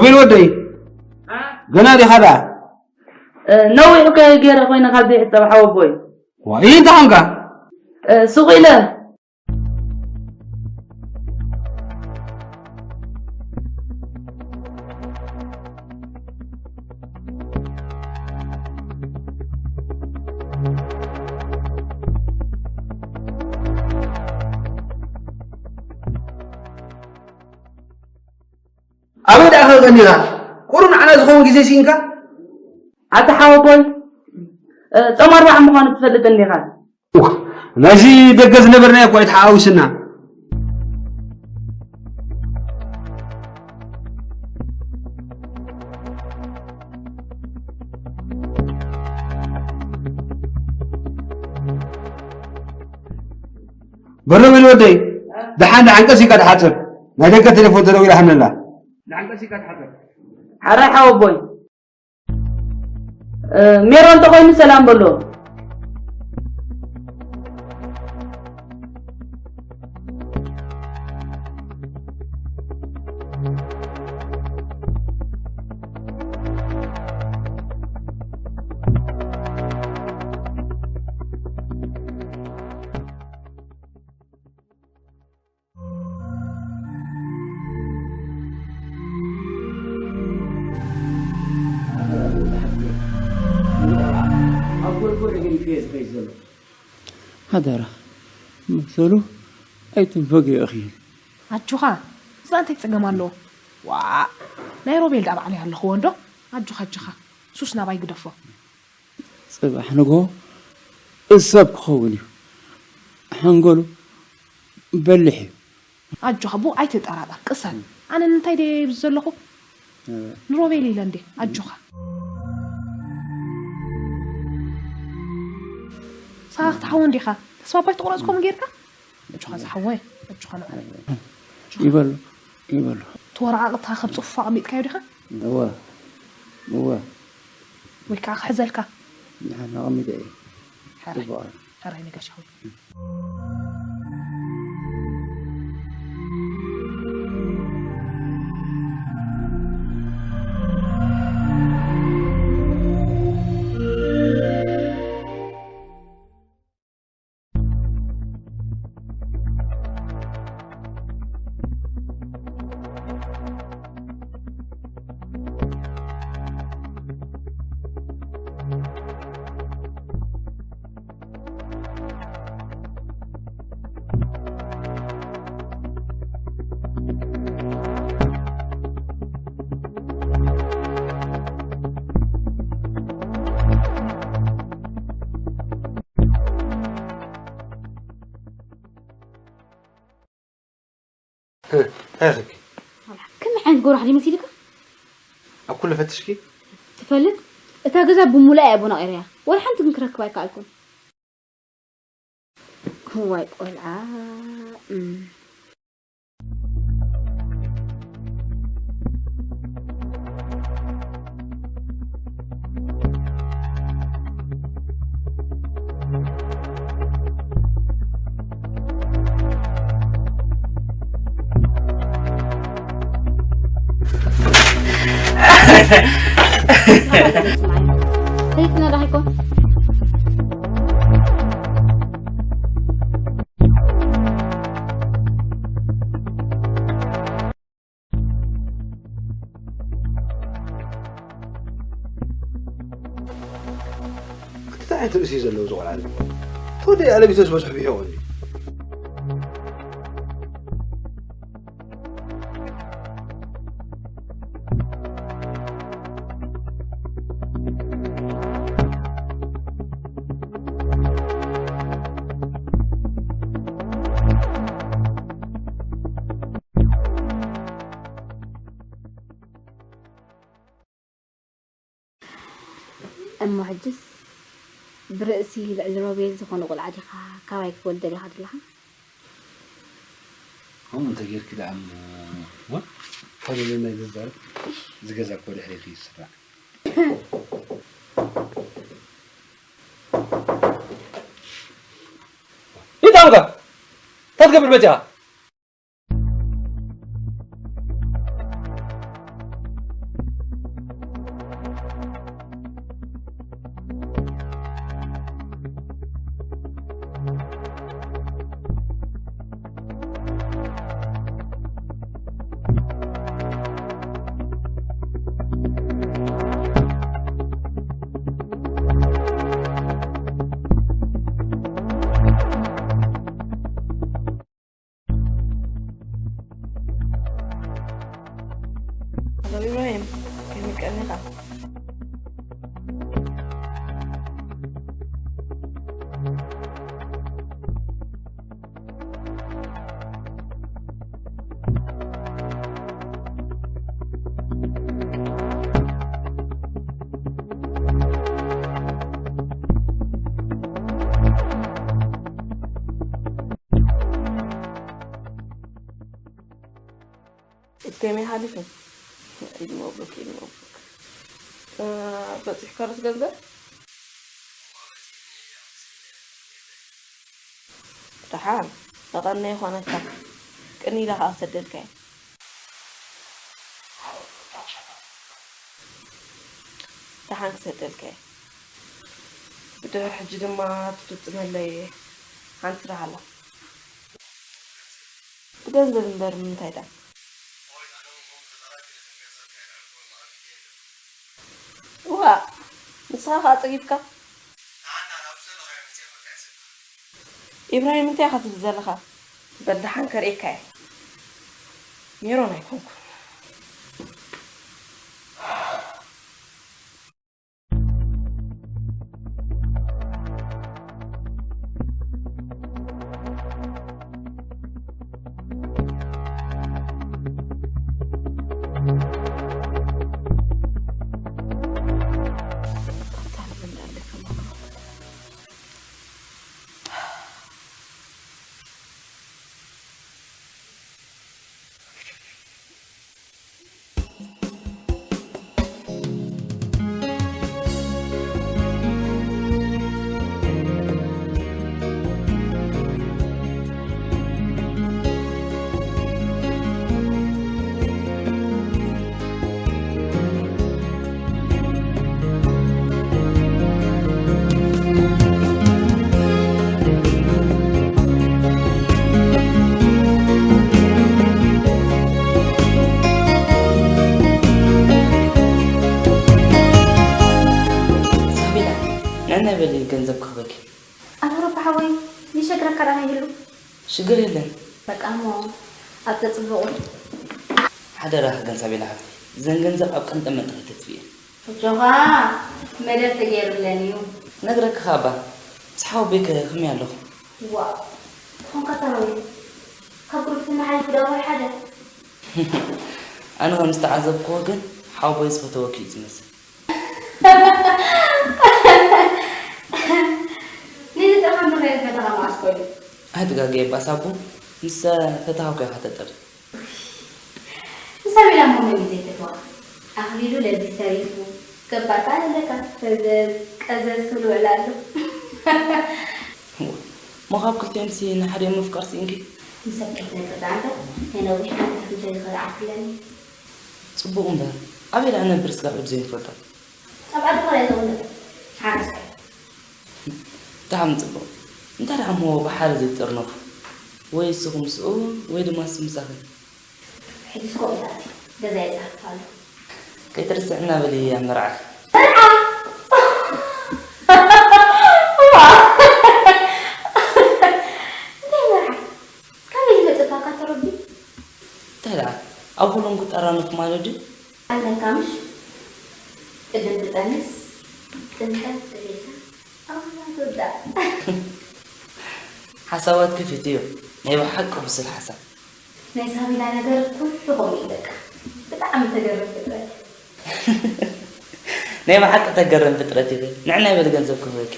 ወይን ወደይ፣ ገና ዲኻ ደኣ? እ፣ ነዊሕ እኮ ገይረ ኮይነ ካብ ዘይሕጸብ ሓወቦይ። ዋይ፣ እንታይ ኾንካ? እ፣ ሱቕ ኢለ። ኣበይ ደኣ ከ ቀኒኻ? ቁሩብ ንዓና ዝኸውን ግዜ ሲኢንካ? ኣታ ሓወቦይ፣ እ፣ ጾም ኣርብዓ ምዃኑ ትፈልጥ እንዲኻ? ኡፍ፣ ናይዚ ደገ ዝነበርናዮ እኮ ኣይተሓዋዊስና። በሮቤል ወደይ፣ ደሓን ደሓን ቀስ ኢልካ ትሓጽብ። ናይ ደገ ቴሌፎን ተደዊላ ሃነላ። ደሓን ቀስ ኢልካ ትሓጽብ። ሓራይ ሓወቦይ። እ፣ ሜሮን እንተኾይኑ ሰላም በሎ። ኣብ ጎልጎል ገዲፉ እየ ዝኸይድ ዘሎ። ሓደራ፣ መሰሉ ኣይትንፈግዮ ኢኺ። ኣጆኻ፣ እዛ እንታይ ጸገም ኣለዎ? ዋእ፣ ናይ ሮቤል ደኣ ባዕለይ ኣለኽዎ እንዶ። ኣጆኻ፣ ኣጆኻ፣ ሱስ ናባይ ግደፎ። ጽባሕ ንግሆ ሰብ ክኸውን እዩ። ሓንጎሉ በሊሕ እዩ። ኣጆኻ፣ ብኡ ኣይትጠራጠር፣ ቅሰን። ኣነ ንምንታይ ድየ ኣብዚ ዘለኹ? እወ። ንሮቤል ኢለ እንዴ፣ ኣጆኻ። ሳኻ ክትሓዎ እንዲኻ፣ ተስፋ እኳ ኣይትቑረጽ ከምኡ ጌርካ። ኣጆኻ ዝሓወይ፣ ኣጆኻ ንዓይ። ይበሉ፣ ይበሉ። እቲ ወረቓቕትኻ ከም ጽፉፍ ኣቐሚጥካዮ ዲኻ? እወ፣ እወ። ወይ ከዓ ክሕዘልካ? ንሓን ኣቐሚጠ እየ። ሕራይ። ጽቡቕ። ሕራይ ነጋሽ ሓወይ። እንታይ ኢኺ? ከመይ ዓይነት ጎራሕ ድዩ መሲልካ? ኣብ ኩሉ ፈትሽኪ? ትፈልጥ? እታ ገዛ ብሙሉኣ እያ ኣቦና ቀይረያ። ወላ ሓንቲ ግን ክረክብ ኣይከኣልኩን። እዋይ ቆልዓ። እም። ፈሊጥና ዶ ኣይኮን? ክልተ ዓይነት ርእሲ እዩ ዘለዎ እዚ ቆልዓ እዚ። ተወደይ ኣለቢሰስ በዝሑ ብሒቑ እንድዩ። እሞ ሕጅስ ብርእሲ ልዕሊ ሮቤል ዝኾነ ቆልዓ ዲኻ ካባይ ክትወልድ ደሊኻ ዘለኻ? ከምኡ እንተጌርኪ ደኣ እሞ፣ ዋ፣ ካልእ ናይ ዝዛረብ፣ እዚ ገዛ እኮ ድሕሬኺ ይስራዕ። ይታምካ! እንታይ ትገብር መጺኻ? ጌመይ ሓሊፉ። ኢድ መብሩክ፣ ኢድ መብሩክ። እ፣ በፂሕካ ዶ እቲ ገንዘብ? ደሓን፣ መቐነይ ይኾነካ። ቅኒ ኢለ ኸዓ ክሰደልካ እየ። ደሓን ክሰደልካ እየ። ብድሕሪ ሕጂ ድማ ትፍፅመለይ ሓንቲ ደሃላ። ብገንዘብ እምበር ብምንታይ ደኣ? ዋእ፣ ንስኻ ኸኣ ጸጊብካ? ኢብራሂም፣ እንታይ ኢኻ ትብል ዘለኻ? በል ደሓን ከርእየካ እየ። ሜሮን ኣይኮንኩን። ሳቢላ፣ ንዕናይ በሊ ገንዘብ ክህበኪ። ኣረ ሓወይ፣ ይሸግረካ ደኣ ይህሉ። ሽግር የለን። በቃ እሞ ኣብ ተጽብቑ። ሓደራኺ ግን ሳቢላ ሓፍተይ፣ እዘን ገንዘብ ኣብ ቀንጠመንጢ ከይተጥፍእየን። ኣጆኻ፣ መደብ ተገይሩለን እዩ። ነግረኪ ኸኣ እባ፣ ምስ ሓወቦይ ከ ከመይ ኣለኹ? ዋእ፣ ትኾንካ ተራዊሩ። ካብ ግሩፕ ተመሓሊፉ ዶ ኣባይ ሓደ? ኣነ ከም ዝተዓዘብክዎ ግን ሓወቦይ ዝፈተወኪ እዩ ዝመስል። ነዚ ጥርሓን ተፈየት ፈተኻ መዓስ ኮይኑ? ኣይትጋገየ እባ ሳቡ፣ ምስ ፈተኻ እኮ ኢኻ ተጥሪ። ንሳቤላ እሞ መን እዩ ዘይፈትዋ? ኣኽሊሉ ለዚ ተሪፉ፣ ገባር ከኣ ኣለካ፣ ፈዘዝ ቀዘዝ ክብል ውዕል ኣሎ። እሞ ካብ ክልቲኦምሲ ንሓዲኦም ምፍቃር ስኢንኪ? ንሰብ ከይትነግር ደኣ እምበር፣ ናይ ነዊሕ ዓመታት ምሸት ይኽእል ዓርኩ ኣለኒ። ጽቡቕ እምበር፣ ኣበይ ደኣ ነብር ስጋብ ሕጂ ዘይንፈልጦ? ኣብ ዓዲ ኮርያ ዝቕመጥ ሓረስታይ። ብጣዕሚ ጽቡቕ። እንታይ ደኣ እሞ ብሓደ ዘይትጥርነፉ? ወይ ንስኹም ምስኡ፣ ወይ ድማ ንሱ ምሳኺ። ሕጂስ ከምኡ ደኣ እቲ ገዛ ይጻፍፍ ኣሎ። ከይትርስዕና በሊ ኣብ መርዓኺ። መርዓ? እንታይ መርዓ? ካበይ ዝመጸ ባካ ተረቢ? እንታይ ደኣ፣ ኣብ ኩሎም ክጠራነፉ ማለት ድዩ? ኣለካ ምሽ? ቅድም ትጠንስ፣ ጥንቀት፣ ጥሪታ፣ ኣውራ ትወዳእ። ሓሳባትኪ ፊት እዩ፣ ናይ ብሓቂ ብሱል ሓሳብ። ናይ ሳቢላ ነገር ኩሉ ከምኡ እዩ በቃ። ብጣዕሚ ተገርም ፍጥረት። ናይ ብሓቂ ተገርም ፍጥረት ኢኺ። ንዕናይ በሊ ገንዘብ ክህበኪ።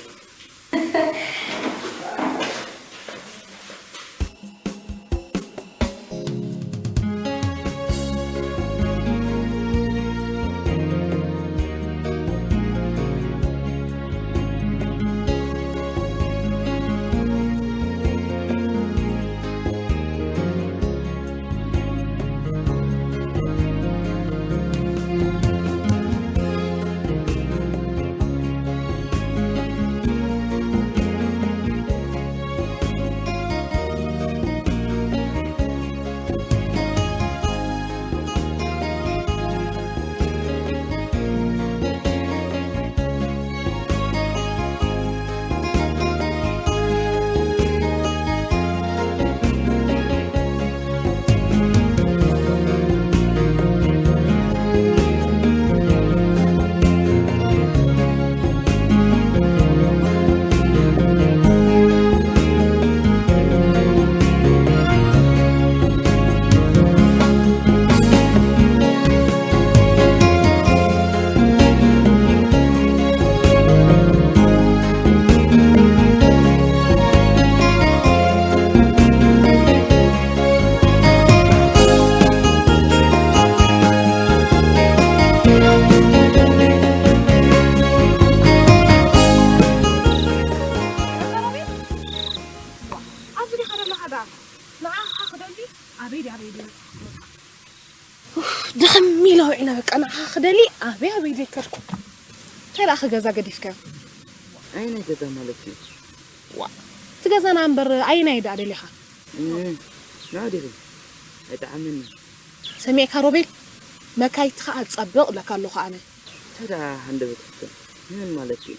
ዒና በቃ ንዓኻ ክደሊ ኣበይ ኣበይ ዘይከድኩ። እንታይ ደኣ ገዛ ገዲፍካዮ? ኣየናይ ገዛ ማለት እዩ? ዋ፣ እቲ ገዛና እምበር ኣየናይ ደኣ ደሊኻ? እም፣ ንዓ ዲኺ? ኣይጠዓመኒ። ሰሚዕካ ሮቤል? መካይትኻ ኣጸብቕ እብለካ ኣለኹ ኣነ። እንታይ ደኣ ሃንደበት ክትኮን? ንመን ማለት እዩ?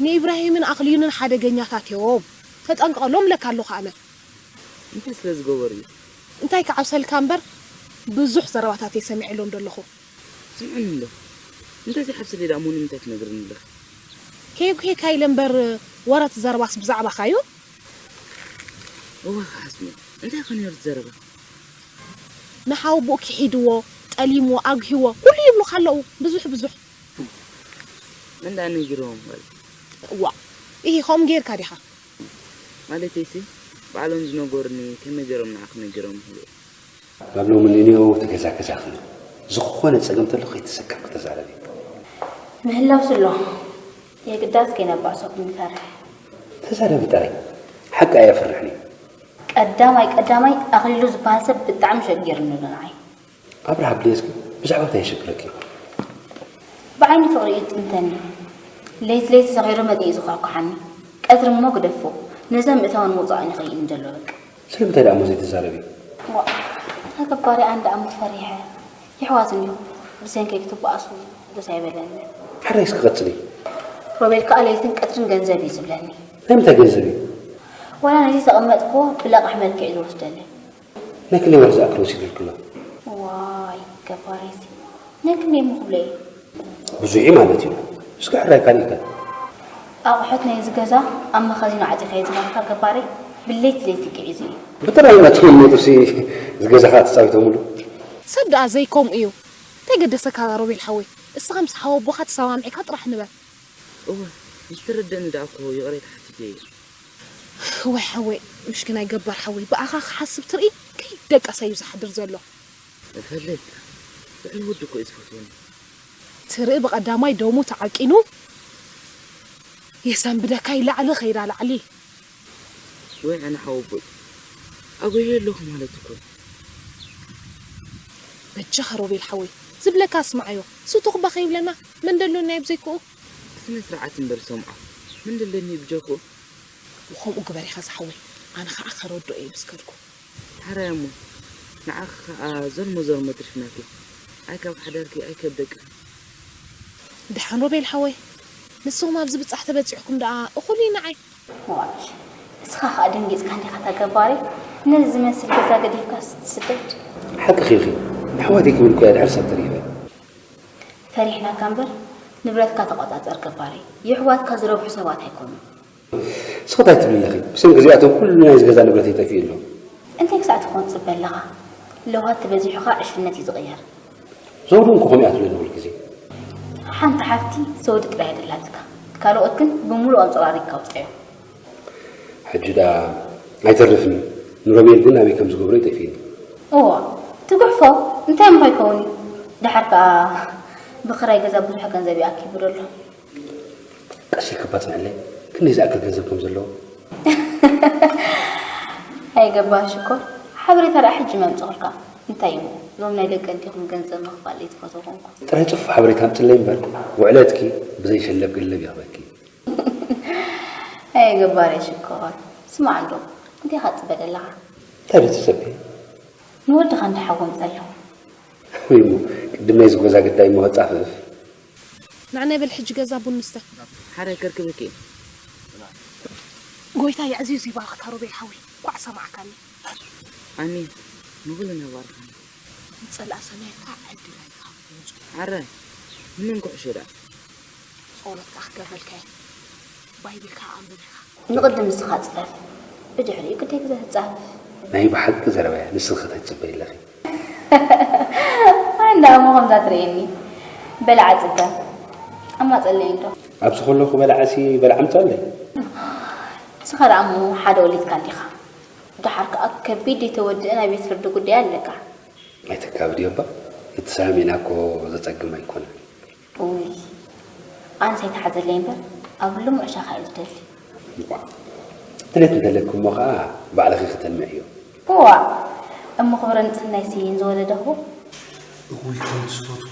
ንኢብራሂምን ኣኽሊሉን ሓደገኛታት እዮም። ተጠንቀቐሎም እብለካ ኣለኹ ኣነ። እንታይ ስለ ዝገበሩ እዩ? እንታይ ክዓብሰልካ እምበር ብዙሕ ዘረባታት እየ ሰሚዐሎም ዘለኹ። ስምዕኒ እንዶ። እንታይ ዘይሓብሰለይ ደኣ እሞ ንምንታይ ትነግርኒ ኣለኺ? ከየጉሄካ ኢለ እምበር ወረ እቲ ዘረባስ ብዛዕባኻ እዩ። እወ ክሓስቡ። እንታይ ከ ነይሩ እቲ ዘረባ? ንሓወቦኡ ክሒድዎ፣ ጠሊምዎ፣ ኣጉሂዎ፣ ኩሉ ይብሉኻ ኣለዉ። ብዙሕ ብዙሕ። መን ደኣ ነጊርዎም ማለት? እዋ፣ ኢሂ፣ ከምኡ ጌርካ ዲኻ? ማለተይሲ፣ ባዕሎም ዝነገሩኒ ከመይ ገይሮም ንዓኺ ነጊሮም ይህልዉ? ናብ ሎሚ ንንየው እቲ ገዛ ገዛኺ እዩ። ዝኾነ ጸገም ተሎ ከይተሰከፍኪ ተዛረቢ። ምህላውሲ ኣሎ። የግዳስ ከይነባእሰኩም ይፈርሕ። ተዛረቢ ጥራይ። ሓቂ ኣየፍርሕን እዩ። ቀዳማይ ቀዳማይ ኣኽሊሉ ዝበሃል ሰብ ብጣዕሚ ሸጊሩኒ ኣሎ ንዓይ። ኣብርሃ ብለይ እስኪ ብዛዕባ እንታይ የሸግረኪ? ብዓይኒ ፍቕሪ እዩ ዝጥምተኒ። ለይቲ ለይቲ ሰኺሩ መጺኡ ዝኳኳሓኒ። ቀትሪ እሞ ግደፎ። ነዛ ምእታውን ምውጻእን ይኸይእኒ ዘሎ በቃ። ስለምንታይ ደኣ እሞ ዘይትዛረቢ? ዋእ፣ ተገባሪ ኣነ ደኣ እሞ ፈሪሐ። የሕዋት እንዲኹም ብሰንከይ ክትበኣሱ ደስ ኣይበለኒ። ሕራይ እስኪ ቀጽሊ። ሮቤል ከኣ ለይትን ቀትርን ገንዘብ እዩ ዝብለኒ። ናይ ምንታይ ገንዘብ እዩ? ዋላ ነዚ ዘቐመጥክዎ ብለቓሕ መልክዕ እዩ ዝወስደለይ። ናይ ክንደይ ወርሒ ዝኣክል ወሲዱልኪ ኣሎ? ዋይ ገባሪሲ፣ ናይ ክንደይ እሞ ክብሎ እየ? ብዙሕ እዩ ማለት እዩ። እስኪ ሕራይ ካሊእ ከ? ኣቑሑት ናይዚ ገዛ ኣብ መኻዚኖ ዓፂኻ እዩ ዝሃብካ ገባሪ፣ ብለይቲ ለይቲ ግዒዙ እዩ። ብጥራይ እናተቐመጡሲ እዚ ገዛ ከዓ ተፃዊቶምሉ? ሰብ ደኣ ዘይከምኡ እዩ። እንታይ ገደሰካ ሮቤል ሓወይ? እስኻ ምስ ሓወቦኻ ተሰማሚዕካ ጥራሕ ንበር። እወ፣ ምስ ተረደእኒ ደኣ እኮ ይቕሬታ ሓቲተ እየ። ወይ ሓወይ፣ ምሽክናይ ገባር ሓወይ፣ ብኣኻ ክሓስብ ትርኢ፣ ከይደቀሰ እዩ ዝሓድር ዘሎ። እፈልጥ፣ ልዕሊ ወዲ እኮ እዩ ዝፈትወኒ። ትርኢ ብቐዳማይ ደሙ ተዓቂኑ፣ የሰንብደካ ኢላዕሊ ኸይዳ ላዕሊ። ወይ ኣነ ሓወቦይ፣ ኣጎየ ኣለኹ ማለት እኮ እዩ። በጃኻ ሮቤል ሓወይ፣ ዝብለካ ስምዓዮ፣ ስቱኽ እባ ከይብለና፣ መን ደሎና እዩ ብዘይክኡ? ብስነ ስርዓት እምበር ሰምዖ፣ መን ደለኒ እዩ ብጀክኡ? ብኸምኡ ግበር ኢኻ ዝሓወይ፣ ኣነ ኸዓ ከረድኦ እየ ምስ ከድኩ። ሕራይ እሞ፣ ንዓኺ ኸዓ ዘርሞ ዘርሞ ትርፊናኪ። ኣይ ካብ ሓዳርኪ፣ ኣይ ካብ ደቅኺ። ደሓን ሮቤል ሓወይ፣ ንስኹም ኣብዚ ብጻሕ ተበጺሕኩም ደኣ እኹል እዩ ንዓይ። ዋይ፣ እስኻ ኸኣ ደንጊጽካ እንዲኻ እታ ገባሪ፣ ነዚ ዝመስል ገዛ ገዲፍካስ ትስደድ? ሓቅኺ ኢኺ፣ ንኣሕዋተይ ክብል እኮ እየ ድሕር ሰብ ተሪፈ። ፈሪሕናካ እምበር፣ ንብረትካ ተቖጻጸር ገባሪ። የሕዋትካ ዝረብሑ ሰባት ኣይኮኑን። እስኺ እንታይ ትብሊ ኣለኺ? ብሰንኪ እዚኣቶም ኩሉ ናይዚ ገዛ ንብረተይ ጠፊኡ ኣሎ። እንታይ ክሳዕ ትኾን ትጽበ ኣለኻ? ለውሃት ተበዚሑ ኸኣ ዕሽነት እዩ ዝቕየር። ዘውዲ እንኮ ከምኡ እያ ትብለኒ ኩሉ ግዜ። ሓንቲ ሓፍቲ ዘውዲ ጥራይ እያ ደላትካ። ካልኦት ግን ብምሉእ ኣንጾላሊካ ኣውጽኣዮም። ሕጂ ደኣ ኣይተርፍን እዩ። ንሮቤል ግን ኣበይ ከም ዝገብሮ እዩ ጠፊኡኒ። እዋ፣ ትጉሕፎ እንታይ እሞ ከይከውን እዩ። ደሓር ከኣ ብኽራይ ገዛ ብዙሕ ገንዘብ እዩ ኣኪቡ ዘሎ። ቀስ ኢልካ እባ ጽንሐለይ፣ ክንደይ ዝኣክል ገንዘብ ከም ዘለዎ። ኣይ ገባር ሽኮር፣ ሓበሬታ ደኣ ሕጂ መምጽኹልካ። እንታይ እሞ፣ እዞም ናይ ደቂ ኣንዲኹም ገንዘብ ምኽፋል ዘይትፈትዎ ኮንኩ። ጥራይ ጽፉፍ ሓበሬታ ኣምጽለይ እምበር፣ ውዕለትኪ ብዘይ ሸለብ ገለብ ይኽበኪ። ኣይ ገባር ሽኮር፣ ስማዕ እንዶ፣ እንታይ ኢኻ ትጽበ ዘለኻ? እንታይ ዶ ትጸበ? ንወድኻ እንዳ ሓጎም ጸሎ። ወይ እሞ፣ ቅድም ናይዚ ገዛ ግዳይ እሞ ጻፍፍ። ንዓና ይበል ሕጂ ገዛ ቡን ንስተ። ሓራይ ከርክበኪ እየ። ጎይታ የዕዚዙ ይባርኽካ ሮቤል ሓወይ። ኳዕ ሰማዕካኒ። ኣሜን። ንኹልና ይባርኸና። ዝጸልኣ ሰማይ ከዓ ዕድል ኣይትሃቦ። ሓራይ፣ ንመን ኩዕሾ ደኣ? ጸሎትካ ክገብረልካ እየ። ባይብልካ ኣንብብ ኢኻ። ንቕድም ንስኻ ጽፈፍ። ብድሕሪኡ ግዳይ ግዛ ትጻፈፍ። ናይ ብሓቂ ዘረባ እያ። ንስኺ እንታይ ትጽበዪ ኣለኺ? ኣንዳ እሞ ከምዛ ትርእየኒ። በላዓ ጽገም። ኣማጸለይ እንዶ። ኣብዚ ከለኹ በላዓሲ በላዓ ኣምጻለይ። ንስኻ ደኣ እሞ ሓደ ወሊድካ እንዲኻ። ደሓር ከኣ ከቢድ ዘይተወድአ ናይ ቤት ፍርዲ ጉዳይ ኣለካ። ኣይተካብድዮ እባ። እቲ ሰላም ኢና እኮ ዘጸግም ኣይኮነን። እውይ፣ ኣነስ ኣይትሓዘለይ እምበር፣ ኣብ ልሙዕ ሻኻ እየ ዝደሊ። እዋ፣ ድሌት እንተለኪ እሞ ኸዓ ባዕልኺ ክተልምዕዮ። እዋ፣ እሞ ክብረ ንጽህናይ ስይን ዝወለደኽዎ። እውይ፣ ከም ትፈትዎ።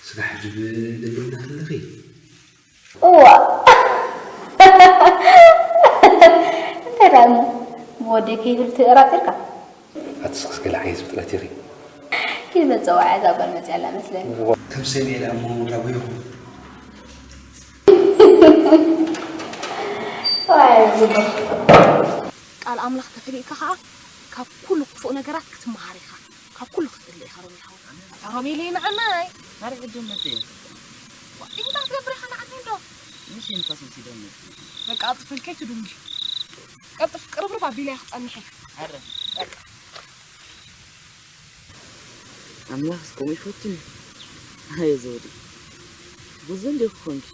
ስራሕ ድብል ደሊና ኣለኺ? እዋ። እንታይ ደኣ እሞ፣ ብወደይ ከይብል ተጠራጢርካ? ኣትስክስ ገለ ዓይነት ፍጥረት ኢኺ። ኪድ መጸዋዕያ እዛ ጓል መጺኣላ መስለኒ። ከም ሰሚኤል ኣሞ ዳቦ ይኹን። ዋይ፣ ዝብር። ቃል ኣምላኽ ተፈሊጥካ ኸዓ ካብ ኩሉ ክፉእ ነገራት ክትመሃር ኢኻ። ካብ ኩሉ ክትእለ ኢኻ ሮቤል ሓወይ። ኣታ ሮቤለይ ንዓናይ። ማሪ ሕጂ መጽእ። እንታይ ክትገብር ኢኻ ንዓኒ እንዶ? ምሽ ንፋስ ወሲዶም መጽእ። በቃ ኣጥፍል ከይትዱንጊ። ቀልጥፍ ቅርብርብ ኣቢለ እየ ክጸንሕ እየ። ኣረ። በቃ። ኣምላኽ እስከ ይፈትን። ኣየ ዘውዲ። ብዙ እንዲኹ ኮንኪ።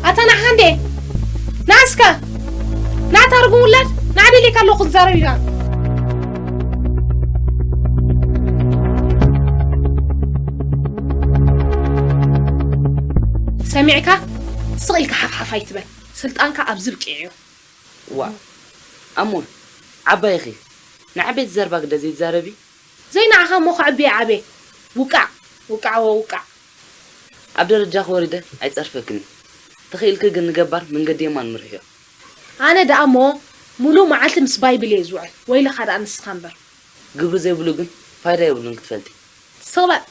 ኣታ ንዓኻ እንዴ ናስካ ናታ ርጉም ውላድ ንዓዲ ኢለካ ኣለኹ ክዛረብ ኢኻ። ሰሚዕካ ስቕ ኢልካ ሓፍሓፍ ኣይትበል። ስልጣንካ ኣብዚ ብቂዑ እዩ። ዋእ ኣሞ ዓባይ ኢኺ ንዓበይቲ ዘረባ ግደ ዘይትዛረቢ። ዘይንዓኻ እሞ ከዕቢ እየ ዓብየ። ውቃዕ ውቃዕ ወውቃዕ። ኣብ ደረጃኺ ወሪደ ኣይጸርፈክን እየ። ተኺእልኪ ግን ንገባር መንገዲ የማን ምርሕዮ። ኣነ ደኣ እሞ ሙሉእ መዓልቲ ምስ ባይብል እየ ዝውዕል። ወይለኻ ደኣ ንስኻ እምበር። ግብሪ ዘይብሉ ግን ፋይዳ የብሉን ክትፈልጢ። ስቕ በል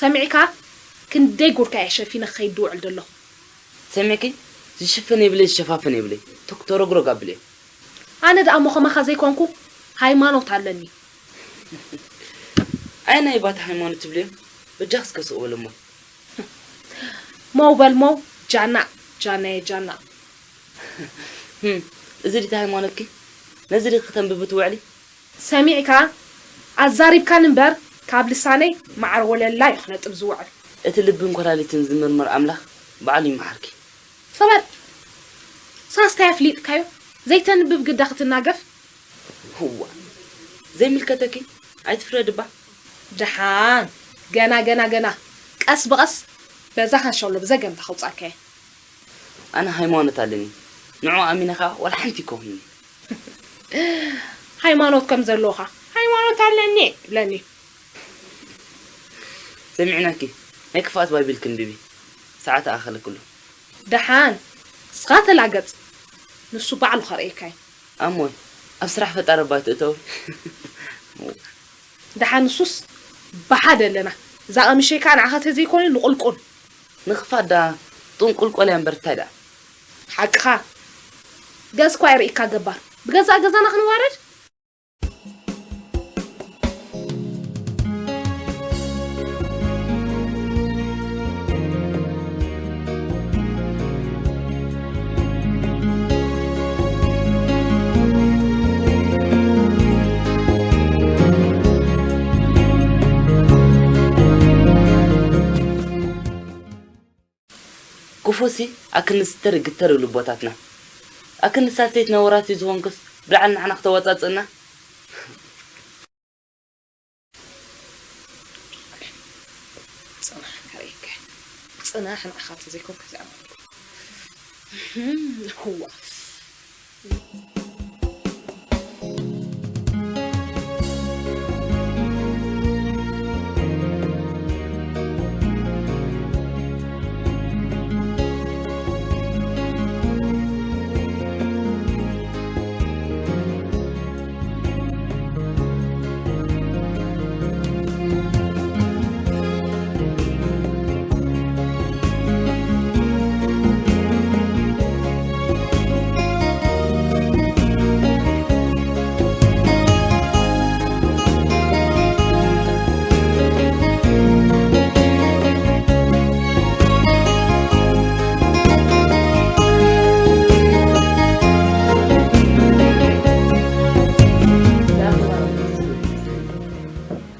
ሰሚዕካ ክንደይ ጉድካ እየ ሸፊነ ክኸይድ ዝውዕል ዘለኹ። ሰሚዕኪ ዝሽፍን የብለይ ዝሸፋፍን የብለይ ቶክቶሮግሮግ ኣብልዮ። ኣነ ደኣ እሞ ከማኻ ዘይኮንኩ ሃይማኖት ኣለኒ። ኣየናይ ባታ ሃይማኖት ትብልዮ? በጃኺ እስከ ስቕ በሊ እሞ። ሞው በል ሞው ጃና ጃናየ ጃና። ህም፣ እዚ ድዩ ሃይማኖትኪ? ነዚ ዲኺ ክተንብቢ ትውዕሊ? ሰሚዕካ ኣዛሪብካኒ እምበር ካብ ልሳነይ መዓር ወለላ እዩ ክነጥብ ዝውዕል። እቲ ልብን ኮላሊትን ዝምርምር ኣምላኽ ባዕሉ ይምሓርኪ። ስቕ በል ሳስታይ ኣፍሊጥካዮ ዘይተንብብ ግዳ ክትናገፍ። ህዋ ዘይምልከተኪ ኣይትፍረዲ እባ። ደሓን ገና ገና ገና ቀስ ብቐስ በዛ ካንሸሎ ብዘገምታ ከውጻእካ እየ። ኣነ ሃይማኖት ኣለኒ ንዑ ኣሚነ ከኣ ዋላ ሓንቲ ኣይኮንኩን። ሃይማኖት ከም ዘለካ ሃይማኖት ኣለኒ እብለኒ። ሰሚዕናኪ ናይ ክፍኣት ባይብል ክንብቢ ሰዓት ኣኸለክሉ። ደሓን እስኻ ተላገጽ ንሱ ባዕሉ ከርእየካ እዩ። ኣሞይ ኣብ ስራሕ ፈጣሪ እባ ኣይትእተዊ። ደሓን ንሱስ ብሓደ ኣለና እዛ ቀምሸይ ከኣ ንዓኻ ተዘይኮነ ንቑልቁል። ንኽፋት ደኣ ጥንቁልቆል እያ እምበር እንታይ ደኣ። ሓቅኻ ገጽ እኳ ኣይርእይካ ገባር ብገዛእ ገዛና ክንዋረድ። ፉሲ ኣክንስተር ግተር ይብሉ ኣቦታትና። ኣክንሳት ሴት ነውራት እዩ ዝኾንኩስ ብልዓል ንዓና ክተወጻጽእና። ጽናሕ ከርእየካ። ጽናሕ ንዓኻ ተዘይኮንካ እዚኣ ማለት እዩ። እህም፣ ህዋ።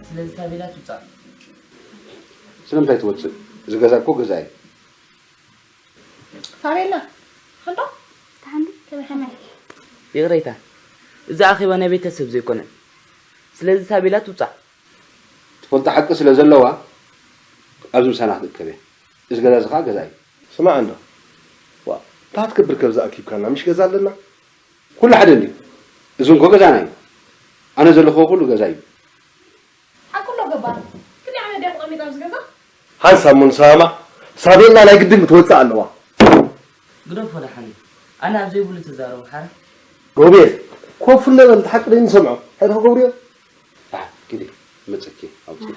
ስለዚ ሳቤላ ትውጻእ። ስለምንታይ ትወፅእ? እዚ ገዛ እኮ ገዛ እዩ። ሳቤላ፣ ሓንዶ? ተሓንዲ? ከመይ ከመይ? ይቕሬታ፣ እዚ ኣኼባ ናይ ቤተሰብ ዘይኮነ። ስለዚ ሳቤላ ትውጻእ። ትፈልጦ ሓቂ ስለ ዘለዋ ኣብዚ ምሳና ክትእከብ እያ። እዚ ገዛ እዚ ከዓ ገዛ እዩ። ስማዕ እንዶ፣ ዋ፣ እንታይ ክትገብር ከብዚ ኣኪብካና? ምሽ ገዛ ኣለና? ኩሉ ሓደ እንድዩ። እዚ እንኮ ገዛና እዩ። ኣነ ዘለኹዎ ኩሉ ገዛ እዩ። ሓቁ ኣሎ ገባር። ክንደይ ዓመት ድያ ተቐሚጣ ኣብዚ ገዛ? ሓንሳብ እሞ ንሰማማዕ። ሳቤላ ናይ ግድን ክትወፅእ ኣለዋ። ግደፎ ደሓን እዩ። ኣነ ኣብ ዘይብሉ ትዛረቡ ሓራ። ሮቤል፣ ኮፍ እንበል፣ እቲ ሓቂ ደይ ንሰምዖ። እንታይ ክገብሩ እዮም? ደሓን ኪዲ መፀኪ ኣውፅኢ።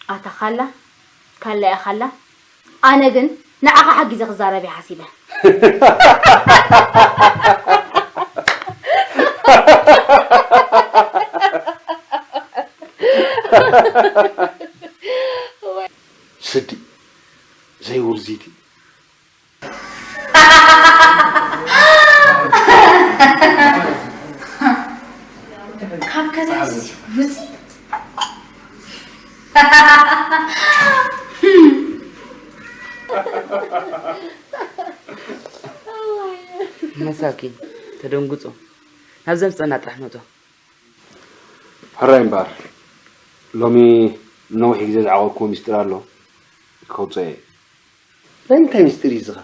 ኣታ ካላ፣ ካላ እያ ካላ። ኣነ ግን ንዓኻ ሓጊዘ ክዛረብ እየ ሓሲበ። ስዲ ዘይውርዚቲ ካብ ገዛስ ውፂ። መሳኪን ተደንግጾ ናብ ዘምፀና ጥራሕ መጦ። ሕራይ እምበኣር ሎሚ ነዊሕ ግዜ ዝዓቐብክዎ ሚስጢር ኣሎ ከውፅኦ እየ። ናይ ምንታይ ሚስጢር እዩ ዝኻ?